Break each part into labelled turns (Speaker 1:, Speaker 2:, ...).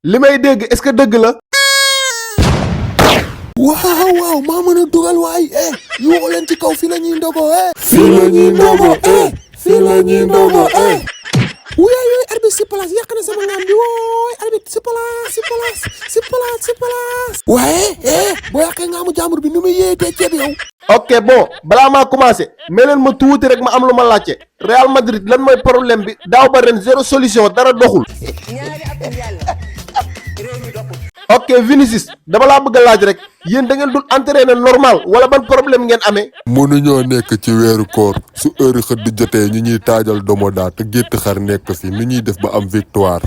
Speaker 1: li may dégg est-ce que dëgg la.
Speaker 2: waaw maa mën a dugal waay yoo leen ci kaw fii la ñuy ndogo
Speaker 3: fii la ñuy ndogo fii la ñuy ndogo
Speaker 2: wuyaay yooyu arbitre si place yàq na sama ngaam bi wooy arbitre si place waaye boo yàqee ngaamu jàmbur bi nu muy yéetee ceeb yow.
Speaker 1: ok bon balaa maa commencé mais leen ma tuuti rek ma am lu ma laajte Real Madrid lan mooy problème bi daaw ba ren zéro solution dara doxul. ok Vinicius dama laa bëgg a laaj rek yéen da ngeen dul entraîner normal wala ban problème ngeen amee.
Speaker 3: mënuñoo nekk ci weeru koor su heure xëdd jotee ñu ñuy taajal domoda te gétt xar nekk fi nu ñuy def ba am victoire.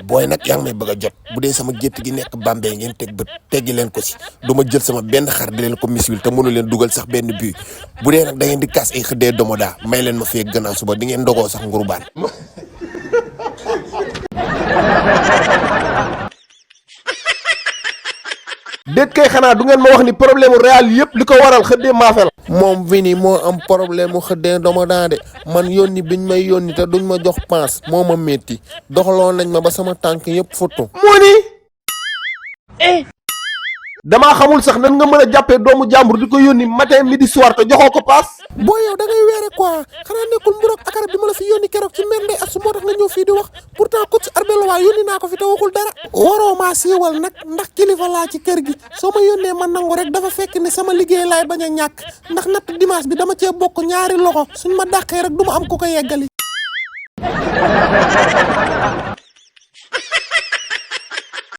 Speaker 2: booy nag yaa ngi may bëgg a jot bu dee sama gétt gi nekk Bambey ngeen teg bët teggi leen ko si du ma jël sama benn xar di leen ko miswil te mënu leen dugal sax benn but bu dee nag da ngeen di kaas ay xëddee domoda may leen ma fee gannaaw suba di ngeen ndogoo sax ngurubaan.
Speaker 1: déet kay xanaa du ngeen ma wax ni problème mu Real yëpp li ko waral xëddee maafe la.
Speaker 2: moom Vini moo am problème mu xëddee domoda de man yónni biñ may yónni te duñ ma jox paas moo ma métti doxaloon nañ ma ba sama tànk yëpp futu.
Speaker 1: moo ni damaa xamul sax nan nga mën a jàppee doomu jàmbur di ko yónni matin midi soir te joxoo ko paas.
Speaker 2: boo yow da ngay weere quoi xanaa nekkul mburoog akarab bi ma la fi yónni keroog ci mer ndey asu moo tax nga ñëw fii di wax pourtant coach Arbeloa yónni naa ko fi te waxul dara. waroo maa siiwal nag ndax kilifa laa ci kër gi soo ma yónnee ma nangu rek dafa fekk ni sama liggéey laay bañ a ñàkk ndax natt dimanche bi dama cee bokk ñaari loxo suñ ma dàqee rek du ma am ku ko yeggali.